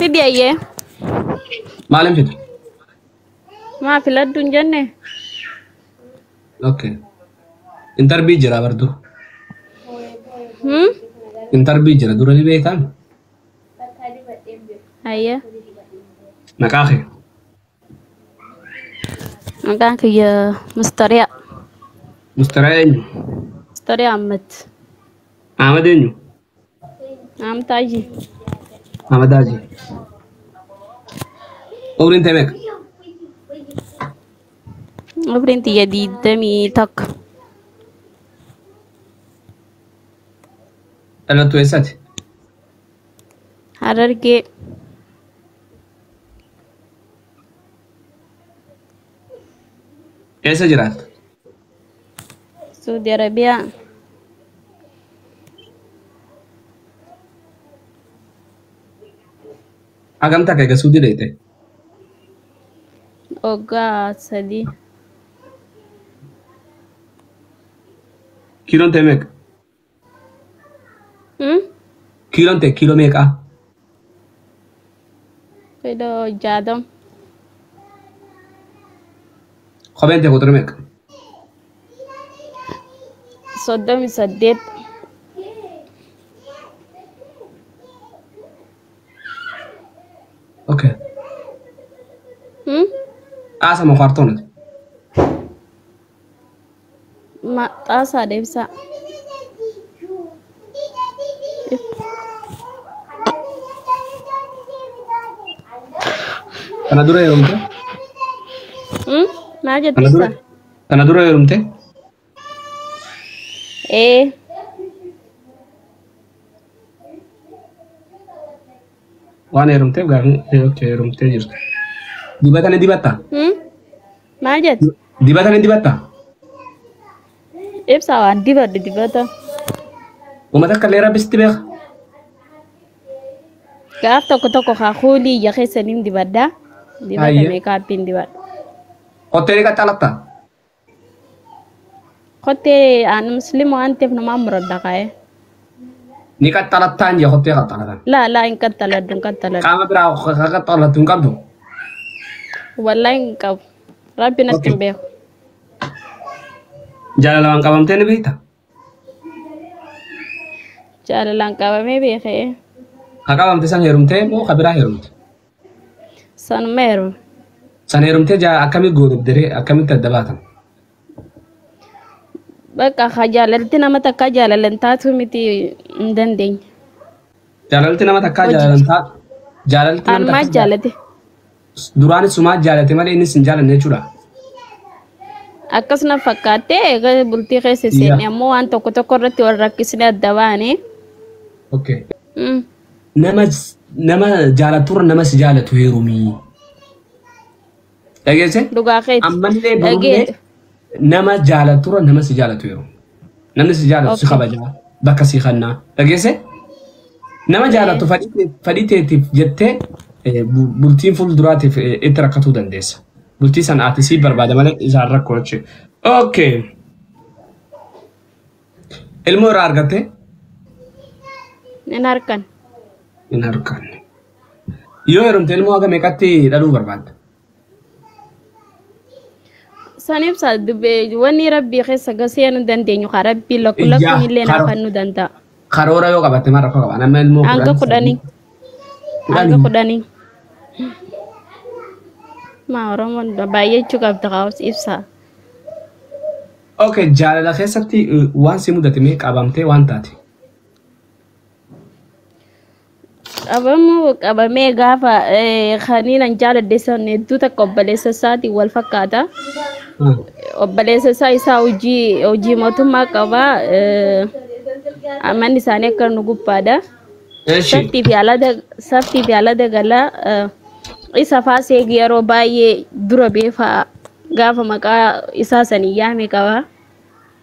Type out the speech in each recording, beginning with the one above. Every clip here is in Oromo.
Fidi ayyee. Maaliin fida? Maa filadhu hin jenne? Okay. Intarbii jira bar dura. Hmm? Intarbii jira dura ni beektaa? Ayyee. Maqaa kee? Maqaan kiyya Mustariyaa. Mustariyaa eenyu? Mustariyaa Ahmad. Ahmad eenyu? Ahmad Haji. Ahmad Haji. Umriin tee meeqa? Umriin tiyya 21. Dhalattu eessaati? Harargee. Eessa jiraatta? Saudi Arabiyaa. Hagam takka eega Suudii dheeyte? Waggaa 3. Kiiloon tee meeqa? Hmm? Kiiloon tee kiiloo meeqaa? Kiiloo 60. Kopheen tee quxura meeqa? 38. Okay. Hmm? Xaasa moo kaartoonati? Ma xaasaa deebisaa. Kana dura heerumte? Hmm? Maal jette Kana dura ibsaa? kana dura heerumte? Ee. Waan heerumteef gaafii okay heerumtee jirtu. Dibata ni dibatta? Hmm? Maal jette? Dibata ni dibatta? Ibsaa waan dibadhu dibata. Uummata akka illee rabbi sitti beeka. Gaaf tokko tokko haa kuulii ija keessa ni dibadha. Dibata Hayyee. meekaappiin dibadha. Kottee ni qaxxalatta? Kottee aan musliima waan ta'eef namaan muradha kaa'ee. Ni qaxxalattaan jee kottee qaxxalatan. Laa laa hin qaxxaladhu hin qaxxaladhu. Qaama biraa ka qaxxalattu hin qabdu. Wallaahi hin qabu. Rabbi natti Okay. hin beeku. Jaalala waan qabamtee ni beekta? Jaalalaan qabamee beekee. Ka qabamte san heerumtee moo ka biraa heerumte? Sanuma heerume. San heerumtee jaa akkamitti goodobderee akkamitti adda baatan? Bakka haa jaalalti nama takka jaalalan taatu miti hin dandeenye. Jaalalti nama takkaa Hojii. jaalalan taatu. Jaalalti nama Anumaa takkaa jaalate. duraanis sumaa jaalate malee innis hin jaalanne jechuudha. Akkasuma fakkaattee egaa bultii keessa seenne ammoo waan tokko tokko irratti wal rakkisne adda baane. Okay. Mm. Nama nama jaalatturra nama si jaalatu heerumii. Dhageesse? Dhugaa keeti. Ammallee borullee Dhagee. nama jaalatturra nama si jaalatu heerumi. Namni si jaalatu si Okay. kabajaa bakka si kannaa. Dhageesse? Nama jaalattu fadhii teetiif jettee bultiin fuulduraatiif itti rakkatuu dandeessa. Bultii sana ati sii barbaada malee isaan rakkoo jechuudha. Okay. Ilmoo irraa argattee? Hin harkan. Hin arganne. Yoo heerumte ilmoo haga meeqatti dhaluu barbaadda? San ibsa dubbee wanni rabbii keessa gasee nu dandeenyu haa rabbii lakku lakkuun illee naaf kennuu danda'a. Karoora yoo qabatte maal rakkoo qaba? Nama ilmoo Hanga 10 10. Hanga 10. 10. Maa Oromoon baay'achuu qabda kaa'us ibsa. Okay, jaalala keessatti waan si mudate mee qabamtee waan taate? Qabamuu qabamee gaafa kaniin an jaaladhe san hedduu takka obboleessa isaatiin wal fakkaata. Obboleessa isaa isaa hojii hojii mootummaa qaba. Manni isaanii akka nu gubbaadha. Eshi. Saftii fi alada galaa isa faasee yeroo baay'ee dura beefa gaafa maqaa isaa sanii yaame qaba.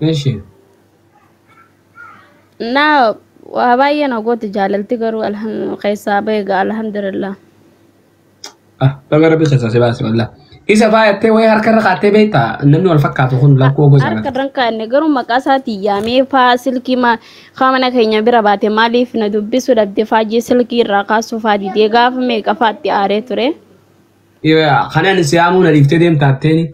Eshi. Na waa baay'ee na goote jaalalti garuu keessaa bahe alhamdulillah. Ah, baga rabbi keessaa si baase wallah. Isa faayattee wayii harka irra kaattee beektaa namni wal fakkaatu kun lakkoo gosa Harka irra hin kaa'anne garuu maqaa isaatiin yaamee faa silkii mana keenya bira baate maaliif na dubbisuu dhabde faajii silkii irraa kaasuu faa didee gaafa meeqa faatti aaree ture. Kanaan si yaamuu na dhiiftee deemtaatteeni.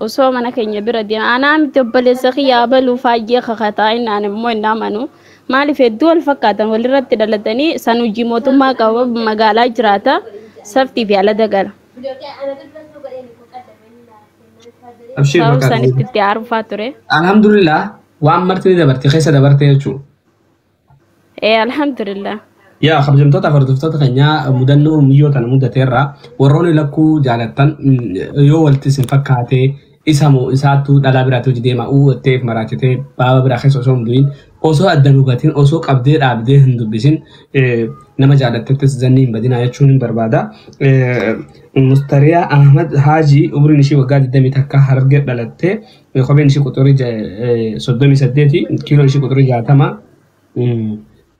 Osoo mana keenya bira deema anaa miti obboleessa kiyyaa baluu faajjee kakataa innaan immoo hin amanu. Maaliif hedduu wal fakkaatan walirratti dhalatanii san hojii mootummaa qaba magaalaa jiraata saftii fi ala dagala. Abshir Sababa bakka. sanitti itti aarufaa ture. Alhamdulillah waan marti ni dabarte keessa dabarte jechuudha. Ee alhamdulillah. Yaa kabajamtoota hordoftoota keenyaa mudannoo miyyoo tana mudateerra warroonni lakkuu jaalattan yoo walitti isin fakkaatee isa moo isaattuu dhalaa biraatti hojii deema uu itteef maraachitee baaba biraa keessa osoo hin du'in osoo adda hin hubatin osoo qabdee dhaabdee hin dubbisin nama jaalattettis zanni hin badinaa jechuun hin barbaada. Mustariyaa Ahmad Haajii umriin ishii waggaa 21 Harargee dhalattee kopheen ishii quxurii 38 kiiloon ishii quxurii 60.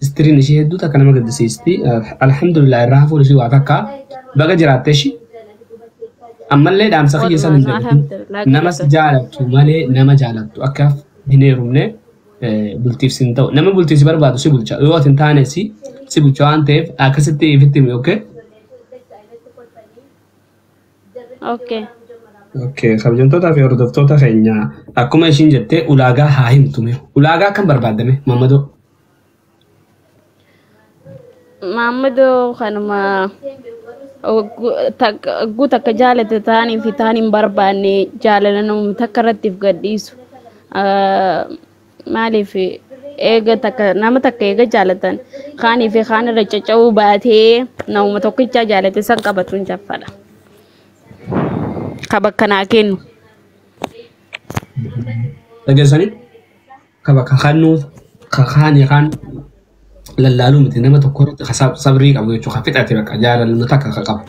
Istiriin ishii hedduu takka nama gaddisiisti. Alhamdulillah irraa hafuun ishii waa takka baga jiraatte ishii. Ammallee dhaamsa kiyya san hin Walumaa dagatin. alhamdulillah Nama si galatoon. jaalattu malee nama jaalattu akka hin heerumne bultiif sin ta'u. Nama bultiif si barbaadu si bulcha. Yoo ati hin taane si bulcha waan ta'eef akkasitti ifitti himi okay? Okay. Okay, kabajamtootaa fi hordoftoota keenya akkuma ishiin jettee ulaagaa haa himtume. Ulaagaa akkam barbaaddame Mammadoo? Maammadoo kanuma ogguu takka jaalate ta'anii fi ta'an hin barbaanne jaalala namuma takka irratti if gadhiisu. Maaliif eega takka nama takka eega jaalatan kaanii fi kaan irra caccabuu baatee namuma tokkichaa jaalate san qabatu hin jaffadha. Ka bakka naa kennu. Dhageessanii? Ka bakka kannuu ka kaanii kaan lallaaluu miti nama tokko irratti ka sabrii qabu jechuudha. Ka fixate bakka jaalaluma takka ka qabu.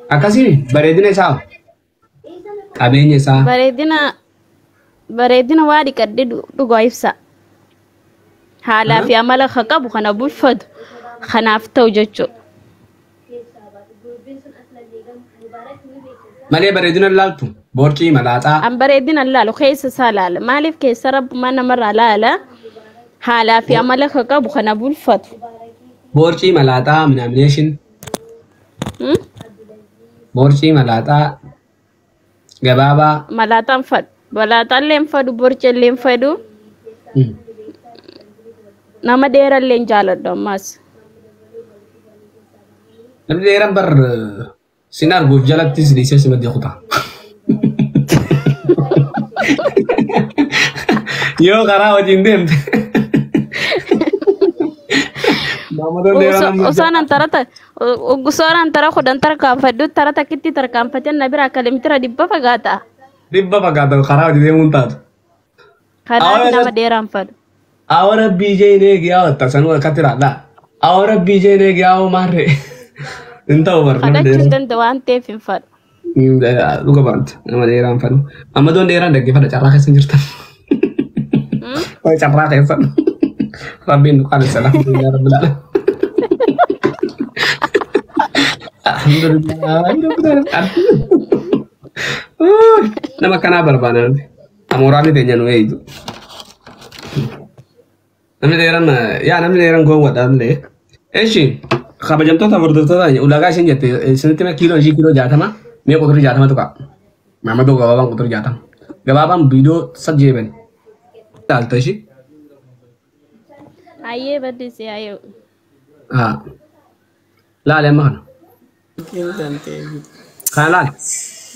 Akkasii bareedina isaa qabeenya isaa Bareedina waa dhiqadhe dhugaa ibsa. Haalaa fi amala ka qabu kana bulfatu kanaaf ta'u jechuudha. Malee bareedina laaltu borcii malaaxaa. An bareedina laalu keessa isaa laala. Maaliif keessa rabbumaa namarraa laala? Haalaa fi amala ka qabu kana bulfatu. Borcii malaaxaa minaamination borcii malaaxaa gabaabaa. Malaaxaan fadhu. Malaaxaan illee hin fadhu, borca illee hin fadhu. Nama dheeraa illee hin jaaladhu ammas. Namni dheeraan bar sin arguuf jalatti si dhiisee si maddii kutaa. Yoo karaa wajjin deemte. Maamadoon dheeraa namni Osoo nan tara osoo nan tara 10 tarkaanfadhu tara takkitti tarkaanfatee na biraa kiiloomeetira 100 fagaata. 100 fagaata karaa wajjin deemuun taatu. Kanaaf nama dheeraan fadhu. Awara bijee neegi yaa wata sanuu akkatti ilaalla. Awara bijee neegi yaa maarree. Hin ta'u bar nama Kadhachuu hin dheeraa. danda'u waan ta'eef hin fadhu. Dhuga baanta nama dheeraan fadhu. Ammadoon dheeraan dhaggeeffadha carraa keessa hin jirtan. Wayi carraa keessan. Rabbiin nu qaanessa alhamdulillah rabbil alamin. Alhamdulillah rabbil alamin. Nama akkanaa barbaada nuti. Amooraalli teenya nu eeyyu. Namni dheeraan yaa namni dheeraan gowwaadha illee. Eshi kabajamtoota hordoftoota ulaagaa isheen jette isinitti hima kiiloo ishii kiiloo 60 mee quxurii 60 tuqa. Maamadoo gabaabaan quxurii 60. Gabaabaan viidiyoo sajjeeban. Ilaalta ishii. Hayyee baddisi hayyee. Haa. Laale amma kana. Kana laale.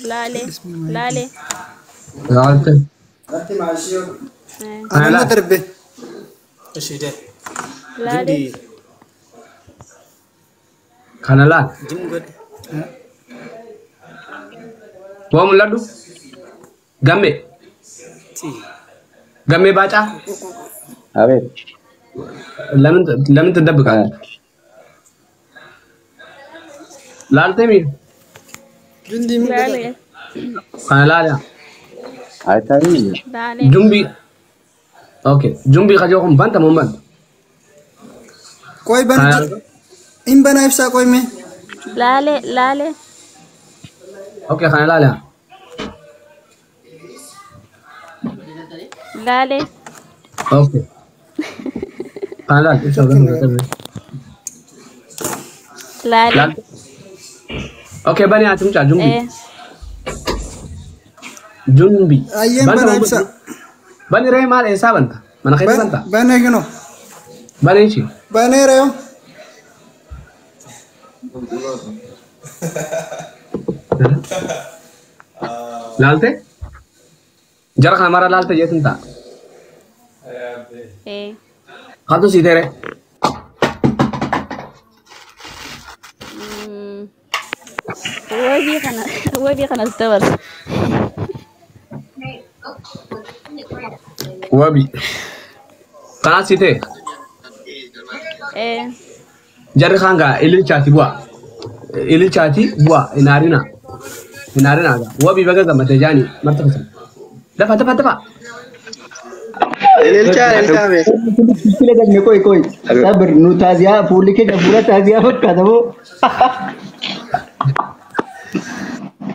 Laale laale. Laalte. Kana Anuma laale. darbe. Laale. Kana laale. Waa mul'adhu. Gamme. Gammee baacaa. Abeet. ለምን ትደብቃለህ? Laaltee mi? Jundi mul'ata. Laale. Kana laala. Ayitaanii. Laale. Jumbii. Okay. Jumbii kajoo kun banta moo hin bantu? Qoy banu Kana hin banaa ibsaa qoy mee. Laale laale. Okay, kana ilaali. Laale. Okay. Kana ilaali. Ibsaa banu. Laale. Laal. Okay, bani ati mucaa jumbi. Eh. Jumbi. Ayyeen Banta banaa ibsaa. Bani ree maal eessaa banta? Mana keessa banta? Banee kinoo. Bani ishi. Baneera yoo. Laalte? Jara kana mara laalte jeetin ta'a. Eh. Kamtu sii ta'e ree? Wabii kana wabii kanas dabarsa. Wabii. Kanaas sii ta'e? Eh. Jarri kaan gaa ililchaati bu'a. Ililchaati bu'a hin aarinaa. Hin aarinaa gaa. Wabii baga gammadde jaanii marta kutan. Dafa dafa dafa. Ililchaa ililchaa mee. Sila galme koi koi. Sabir nu taaziyaa fuulli keenya fuula taaziyaa fakkaata moo?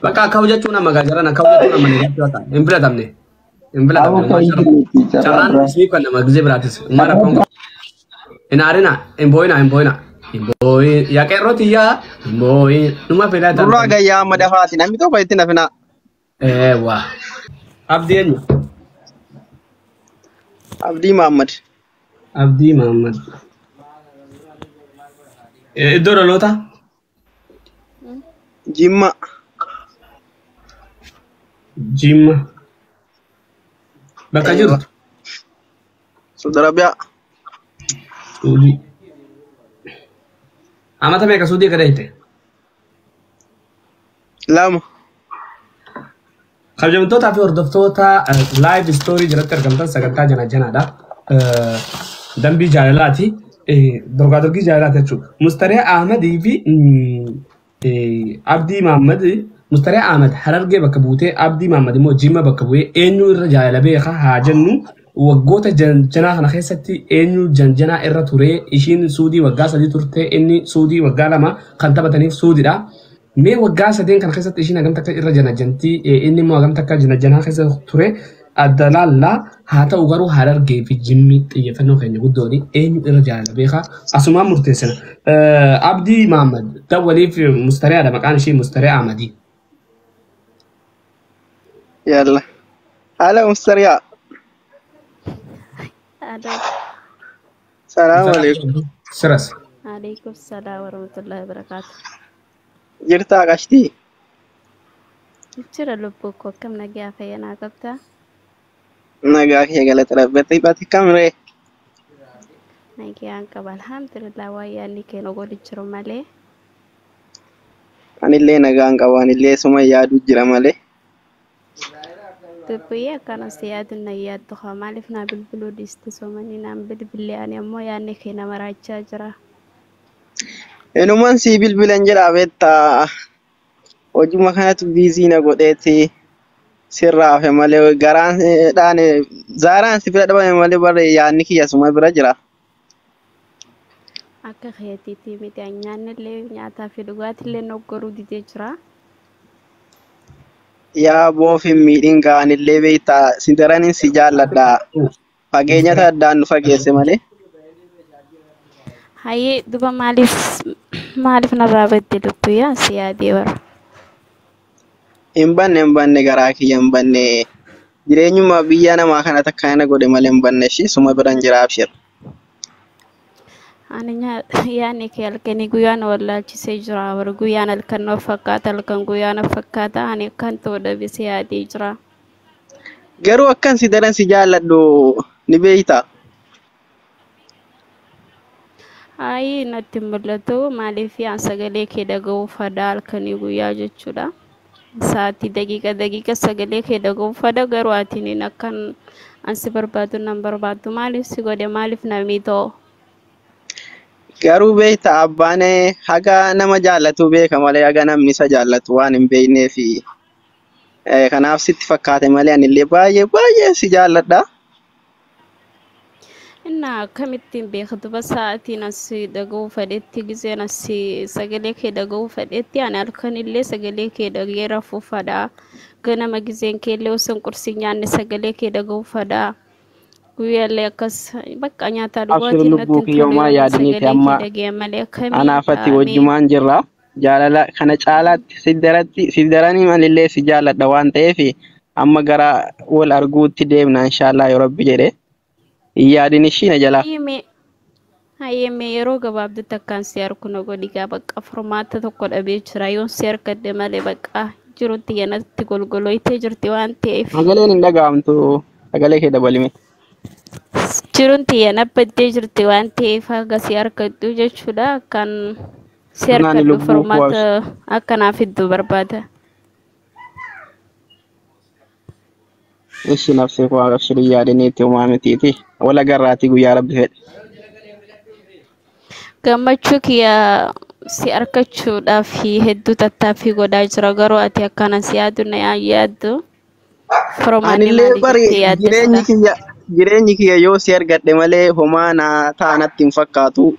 Bakka akka hojjechuun amma gaa jaran akka hojjechuun amma ni gaaffii bakka hin filatamne. Hin Aboo filatamne. kan jiruuti carraa Carraan biraa. isii kan nama gizee biraatis. Maal rakkoon qabu? Hin aarinaa hin boo'inaa hin boo'inaa. Hin boo'in yaa qeerroo tiyyaa hin boo'in numa Durraa filatamne. gayyaa amma dafaati namni tokko itti nafinaa. Eewwa. Abdii eenyu? Abdii Mahammad. Abdii Mahammad. Iddoo dhalootaa? Jimma. Jimma. Bakka Eewwa. jirtu? Saudi Arabiyaa. Suudii. Amata meeqa Suudii gad dhayite? 2. Kabajamtootaa fi hordoftoota live story jalatti argamtan sagantaa jana janaadha. Dambii jaalalaati. Dorgaa dorgii jaalalaati jechuudha. Mustariyaa Ahmadii fi Abdii Mahammad. Mustariyaa Ahmad Harargee bakka buutee Abdii Mahammad immoo Jimma bakka bu'ee eenyu irra jaalala beekaa haa jennu waggoota janjanaa kana keessatti eenyu janjanaa irra ture ishiin Suudii waggaa 3 turte inni Suudii waggaa 2 kan taphataniif Suudiidha. Mee waggaa 3 kana keessatti ishiin hagam takka irra janajantii inni immoo hagam takka janajanaa keessa ture adda laallaa haa ta'u garuu Harargee fi Jimmi xiyyeeffannoo keenya guddooni eenyu irra jaalala beekaa asumaan murteessina. Abdii Mahammad dawwaliif Mustariyaadha maqaan ishee Mustariyaa Ahmadii. Yalla. Haala Mustariyaa. Alo. Salaamu alaikum. Siras. Alaikum salaam warahmatullahi wabarakatuh. Jirtaa qashtii? Jira lubbuu koo akkam nagaa fayyanaa qabdaa? Nagaa kee galata rabbatti ati kam ree? Nagaan qaba alhamdulillah waan yaadni keenya godhu jiru malee. Anillee nagaan qaba anillee suma yaadu jira malee. Dubbiyyee akkana si yaadu na yaaddu haa maaliif naa bilbiluu dhiiste soomanii naan bilbilee ani ammoo yaadni kee na maraachaa jira. Inuman sii bilbilan jedhaa beektaa hojuma kanatu biizii na godheeti sirraa hafe malee garaan dhaane zaaraan si bira dhabame malee barre yaadni kiyya suma bira jira. Akka keetiitii miti nyaanni illee nyaataa fi dhugaatii illee noggoruu didee jira. Yaa boof hin miidhin gaanillee beektaa si daranin si jaalladha. Fageenyata addaan nu fageesse malee. Hayyee duba maaliif maaliif narraa badde lubbuyyaa si yaadee bara. Hin banne hin banne garaa kiyya hin banne jireenyuma biyya namaa kana takka na godhe malee hin banne ishii suma biran jira abshir. Ani yaadni kee halkanii guyyaan wallaalchisee jira bara guyyaan halkan na fakkaata halkan guyyaa na fakkaata ani akkan ta'u dhabe si yaadee jira. Garuu akkan si daran si jaalladhu ni beektaa. Ayi natti hin mul'atu maaliif yaan sagalee kee dhaga'uu fada halkanii guyyaa jechuudha. Sa'aatii daqiiqa daqiiqa sagalee kee dhaga'uu fada garuu atiin akkan an si barbaadu nan barbaadu maaliif si godhe maaliif na miitoo. Garuu beektaa abbaan haga nama jaallatu beeka malee haga namni isa jaallatu waan hin beekneef kanaaf sitti fakkaate malee anillee baay'ee baay'ee si jaalladha. Inna akkamittiin beeka duba sa'aatiin as dhaga'uu fedhetti gizeen as sagalee kee dhaga'uu fedhetti ani halkan illee sagalee kee dhaga'ee rafuu fedha. Ganama gizeen kee illee osoo hin qursii nyaanne sagalee kee dhaga'uu fedha. Guyyaallee akkas bakka nyaataa Abshir dhugaatiin natti lubbuu hin kiyya tolle homaa yooma yaadiniiti sagalee kee amma dhaga'e malee akkamiin anaafatti taa'ame. wajjumaan jirra. Jaalala kana caalaatti si daratti si daranii malillee si jaaladha waan ta'eef amma gara wal arguutti deemna inshaallah yoo rabbi jedhe. Hin yaadin ishii na jalaa. Hayyee hayyee yeroo gabaabdutti akkaan si argu na godhi gaa bakka furmaata tokko dhabee jira yoon si argadhe malee bakka jirutti yanatti golgoloytee jirti waan ta'eef. Sagaleen hin dhaga'amtu sagalee kee dabalime. Jiruun tiyya nabbaddee jirti waan ta'eef haga si argadhu jechuudha. Akkan si Kanaan argadhu lubbuu koo furmaata akkanaaf hedduu barbaada. Ishi nafsee koo abshir hin yaadiniitti homaa mitiiti. Wal agarraatii guyyaa rabbi fedhe. Gammachuu kiyya si argachuudhaaf hedduu tattaaffii godhaa jira garuu ati akkana si yaadu na yaaddu. Furmaanni Anillee maali bari jettee yaadde jireenyi sila? kiyya jireenyi kiyya yoo si argadhe malee homaa na taanatti hin fakkaatu.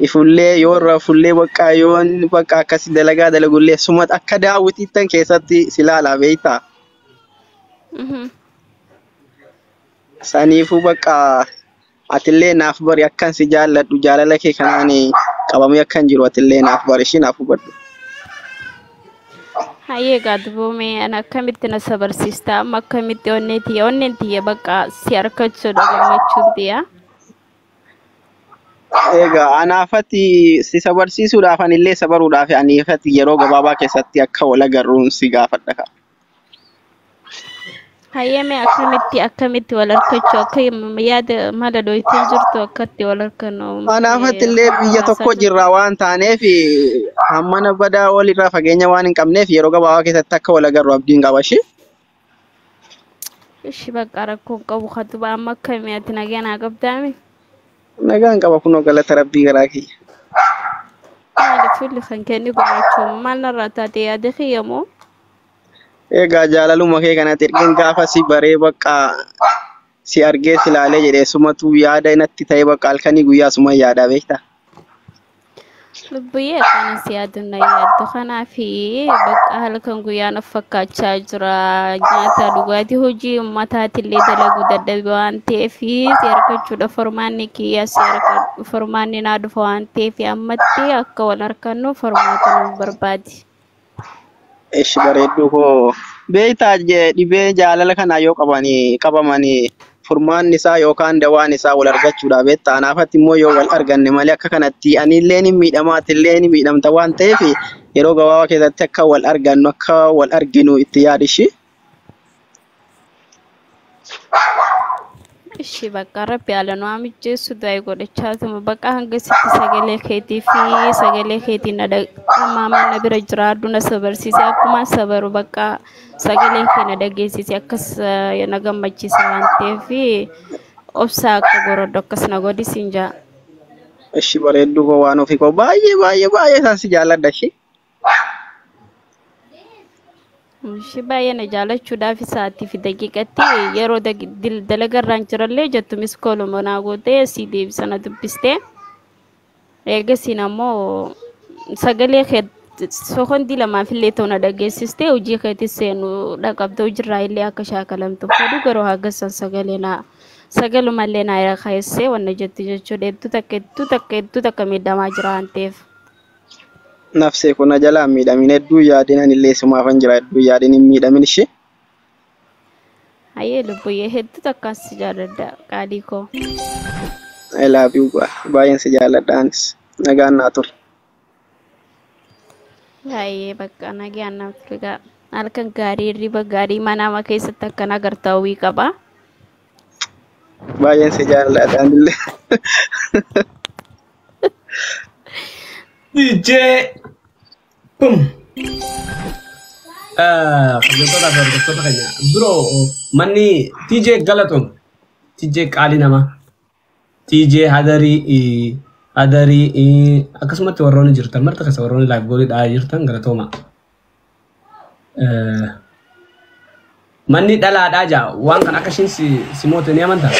Ifullee yoo rafullee bakka yoon bakka akkasi dalagaa dalagullee suma akka daawwitiittan keessatti si ilaalaa beektaa. Saniifuu bakka atillee naaf bari akkan si jaalladhu jaalala kee kanaan qabamee akkan jiru atillee naaf bari ishii naaf hubadhu. Hayyee egaa duboomee ana akkamitti na sabarsiista amma akkamitti onnee tiyya onneen tiyya bakka si argachuudha gammachuun tiyya. Egaa anaafatti si sabarsiisuudhaaf anillee sabaruudhaaf aniifatti yeroo gabaabaa keessatti akka wal agarruun si gaafadha ka. Hayyame akkamitti akkamitti wal argachuu akka yaada mala dhoytee jirtu akkatti wal argannu Anaafatti illee biyya haasaa tokko jirtu. jirra waan taaneef hammana badaa walirraa fageenya waan hin qabneef yeroo gabaabaa keessatti akka wal agarru abdiin qaba ishee. Ishi bakka rakkoon qabu katuba amma akkamii ati nagaa naa qabdaame? Nagaan qaba kunoo galata rabbii garaa kiyya. Maali fuulli kan kenni gurraachooma maal narraa taate yaada kiyya moo? Egaa jaalaluma kee kanatti ergeen gaafa si baree bakka si argee si ilaalee jedhee sumatu yaada natti ta'e bakka halkanii guyyaa suma yaadaa beektaa. Lubbuyyee akkana si yaadu na yaaddu kanaafi bakka halkan guyyaan of fakkaachaa jira nyaata dhugaatii hojii uummataatillee dalaguu dadhabe waan ta'eef si argachuudha furmaanni kiyya si argadhu furmaanni naa dhufa waan ta'eef ammatti akka wal argannu furmaata nu barbaadi. Ishi bareedduu koo beektaa dhibee jaalala kanaa yoo qabanii qabamanii furmaanni isaa yookaan dawaan isaa wal argachuudha beektaa. Anaafatti immoo yoo wal arganne malee akka kanatti anillee ni miidhama atillee ni miidhamta waan ta'eef yeroo gabaabaa keessatti akka wal argannu akka wal arginu itti yaadi ishii. Ishi bakka rabbi haala nu mijjeessu du'aa godhachaatuma bakka hanga sitti sagalee keetii fi sagalee keetiin na dhaqamaa na bira jiraadhu na sabarsiise akkuma sabaru bakka sagaleen kee na dhageessise akkas na gammachiisa waan ta'eef obsaa akka gorodhu akkas na godhi siin jaa. Ishi bareedduu koo waan ofii koo baay'ee baay'ee baay'ee isaan si jaalladha ishii. Ishii baay'ee na jaalachuudhaaf sa'aatii fi daqiiqatti yeroo dalagarraan jirallee jettu miskooluma naa gootee si deebisa na dubbistee. Eegasiin ammoo sagalee kee sekondii lamaaf illee ta'u na dhageessistee hojii keetti seenuu dhaqabde hojiirraa illee akka shaakalamtu fedhu garuu hagassan sagalee naa sagalumallee naa keessee wanna jettu jechuudha hedduu takka hedduu takka hedduu takka miidhamaa jira waan ta'eef. Nafsee kun na jalaa hin miidhamin hedduu yaadin anillee sumaafan jira hedduu yaadin hin miidhamin ishee. Hayyee lubbuyyee hedduu takkaan si jaalladha qaalii koo. I love you baay'een si jaalladha anis nagaan naa ture. Baay'ee bakka nagaan naaf ture gaa. Halkan gaarii hirriba gaarii mana nama keessatti akkan agartaa hawwii qaba. Baay'een si jaalladha anillee. DJ Boom. Hordoftoota fi hordoftoota keenya biroo manni TJ Galatoon TJ qaalii namaa TJ Hadarii Hadarii akkasumatti warroonni jirtan marta keessa warroonni live goolii dhahaa jirtan galatooma. Manni dhalaadhaa jaa waan kan akka ishiin si moote ni amantaa?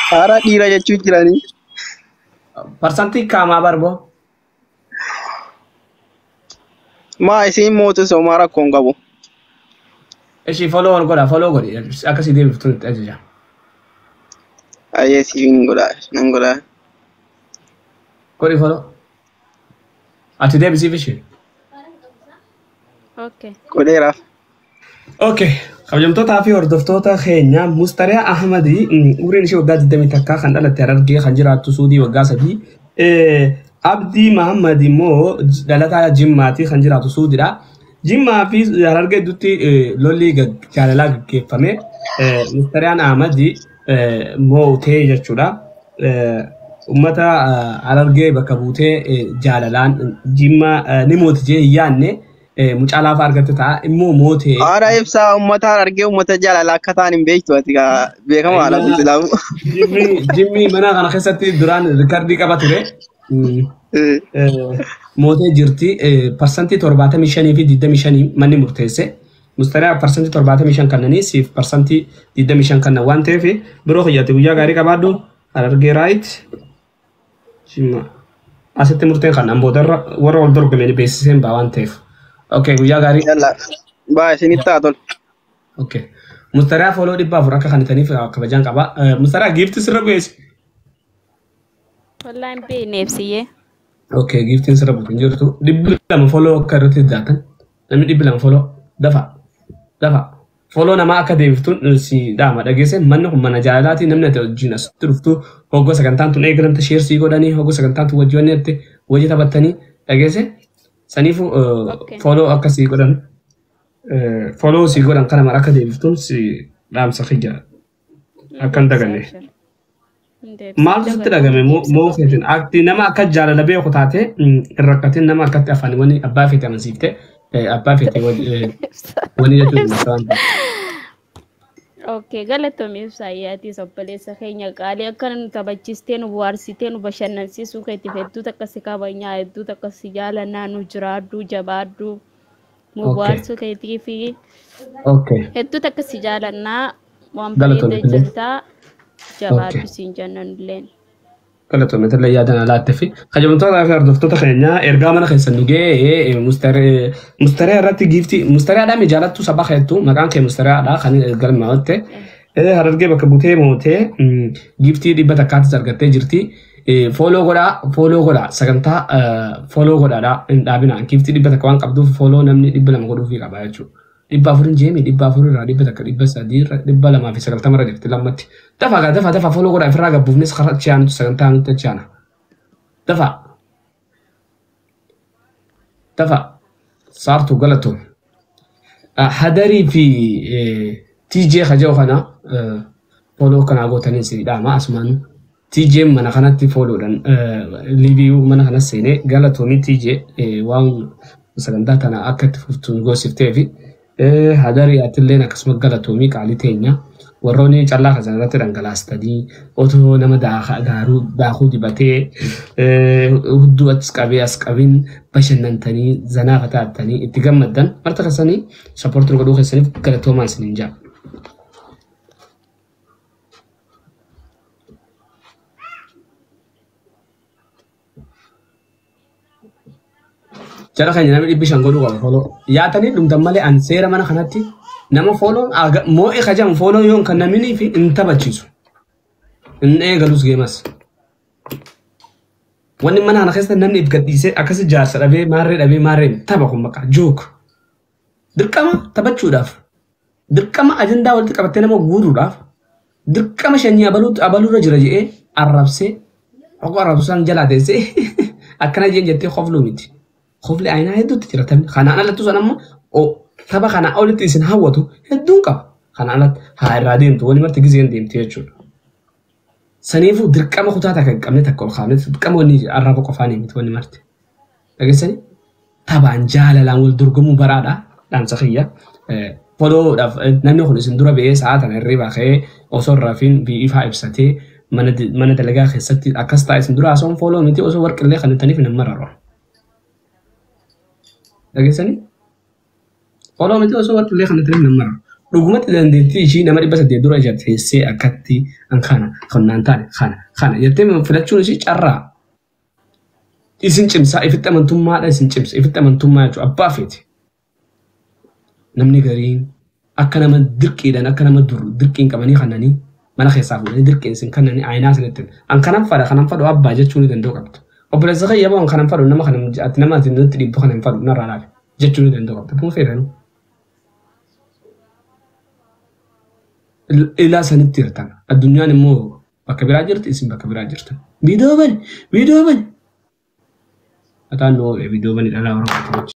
Haara dhiira jechuu jiranii. Parsantii kaamaa barboo. Maa isiin mootu somaa rakkoon qabu. Ishii foloo ol godha foloo godhi akkasii deebiftuun itti ajaja. Ayyee siif godha nan godha. Godhi foloo. Ati deebisiif ishee. Okay. Godheeraaf. Okay. Kabajamtootaa fi hordoftoota keenya Mustariyaa Ahmadii umriin ishee waggaa 21 kan dhalatte Harargee kan jiraattu Suudii waggaa 3. Abdii Mahammad immoo dhalataa Jimmaatii kan jiraatu Suudiidha. Jimmaa fi Harargee gidduutti lolli jaalalaa gaggeeffame. Mustariyaan Ahmadii mootee jechuudha. Uummata Harargee bakka buutee jaalalaan Jimmaa ni mooti jee hin yaadne mucaa laafaa argatte ta'a immoo mootee. Haara ibsaa uummata Harargee uummata jaalalaa akka ta'an hin beektu ati beekamaadha kun silaamu. Jimmi mana kana keessatti duraan riikardii qaba ture. Mootee jirti parsantii 75 fi 25 manni murteesse. Mustariyaa parsantii 75 kannanii siif parsantii 25 kannan waan ta'eef biroo kiyyaatti guyyaa gaarii qabaadhu Harargee raayit. Asitti murteen kannan boodarra warra wal dorgomeen beeksiseen baa waan ta'eef. Okay guyyaa gaarii. Baa isinitti haa tolu. Okay. Mustariyaa fooloo 400 akka kanitaniif kabajaan qaba. Mustariyaa giifti sirra bu'eessi. Wallahi hin beekne ibsiyyee. Okay, giiftiin sirra buutu hin jirtu. 200 foloo akka irratti daatan. Namni 200 foloo dafa dafa foloo namaa akka deebiftuun si dhaama dhageesse manni kun mana jaalalaati namni ati wajjin asitti dhuftu hoggoo sagantaan tun eegalamte sheersii godhanii hoggoo sagantaan tun wajjin wanni wajji taphattanii dhageesse saniifu foloo akka sii godhan foloo sii godhan kana mara akka deebiftuun si dhaamsa kiyya akka hin daganne. Maaltu sitti dhagame moo feetin akti nama akka jaalala beeku taate hin rakkatin nama akkatti afaan wani abbaa feete amansiifte abbaa feete wani jechuun waan ta'eef. Okay, galatoomii ibsaa obboleessa keenya qaalii akkana nu taphachiistee nu bohaarsitee nu bashannansiisuu keetiif hedduu takka si kabajnaa hedduu takka si jaalannaa nu jiraadhu jabaadhu nu bohaarsuu keetii fi hedduu takka si jaalannaa waan bareedaa jirtaa. Jabaadhu siin jennan illeen. Galatoomii illee yaadan alaatte fi kabajamtootaa fi hordoftoota keenya ergaa mana keessan nu ga'ee mustariyaa irratti giiftii mustariyaadhaan jaalattu saba keettu maqaan kee mustariyaadha kan galmaa'atte Harargee bakka buutee mootee giiftii 100 argattee jirti. Fooloo godhaa sagantaa fooloo godhaadha hin dhaabina giiftii 100 waan qabduuf fooloo namni 200 godhuufii qaba jechuudha. 400 jeemi 400 irraa 100 300 290 irra jirti lammatti. Dafa gaa dafa dafa fooloo godhaa ofirraa gabbuufnes karaa achi aanutu sagantaa nutti achi aana. Dafa. Dafa. Saartuu galatoom. Hadarii fi TJ kaja'u kana fooloo kanaa gootanii si dhaama asumaan TJ mana kanatti fooloodhaan liivii mana kana seenee galatoomii TJ waan sagantaa tana akka itti fuftuun goosiftee fi Hadarii atilleen akkasuma galatoomii qaalii teenya warroonni callaa kana irratti dhangalaastanii otoo nama daakuu dibatee hudduu achis qabee as qabin bashannantanii zanaa fataattanii itti gammaddan marta keessanii sappoortii godhuu keessaniif galatoomaan isiniin jaa. Jara keenya namni 500 godhuu qaba fooloo. Yaatanii dhumtan malee an seera mana kanatti nama fooloon moo'ee kajamu fooloo yoon kan namni fi hin taphachiisu. Hin eegalus geemas. Wanni mana kana keessa namni if gadhiisee akkasi jaarsa dhabee maarree dhabee maarree tapha kun bakka jook. Dirqama taphachuudhaaf dirqama ajandaa walitti qabattee nama guuruudhaaf dirqama shanyii abaluurra jira jedhee arrabsee hogoo arrabsaan jalaa teessee akkana jeen jettee kofluu miti. Kofli aynaa hedduutti jira taphni. Kanaan alattu san amma tapha kanaa olitti isin hawwatu hedduun qaba. Kanaan alatti haa irraa deemtu wani marti gizeen deemte jechuudha. Saniifuu dirqama kutaa takka hin qabne takka ol kaafne dirqama wanni arraba qofaan miti wanni marti. Dhageessanii taphaan jaalalaan wal dorgomuu baraadha dhaamsa kiyya. Foloodhaaf namni kun isin dura ba'ee sa'a tana hirribaa ka'ee osoo hin rafiin ifaa ibsatee mana dalagaa keessatti akkas ta'a isin dura haasawuun foloo miti osoo warqillee kan ittaniif nama rarra. Dhageessanii? Foloo miti osoo warqillee kan ittaniif nama rarra. Dhugumatti dandeettii ishii nama 800 dura ishee teessee akkatti an kana kan naan taane kana kana jettee filachuun ishii carraa. Isin cimsaa ifitti amantummaadha isin cimsa ifitti amantummaa jechuudha abbaa feeti. Namni gariin akka nama dirqiidhaan akka nama dur dirqiin qabanii kannanii mana keessaa fuudhanii dirqiin isin kannanii aayinaa isinitti an kanan fadha kanan fadhu abbaa jechuu ni danda'u qabdu. Obboleessa kiyya ba'u an kanan fadhu nama kana ati nama ati nutti dhiibbu kana hin fadhu narraa laafi jechuu ni danda'u qabdu. Kun feetanu. Ilaa sanitti jirtan addunyaan immoo bakka biraa jirti isin bakka biraa jirtan. Viidiyoo bani viidiyoo bani. Ataan noo viidiyoo bani dhalaa Oromoo.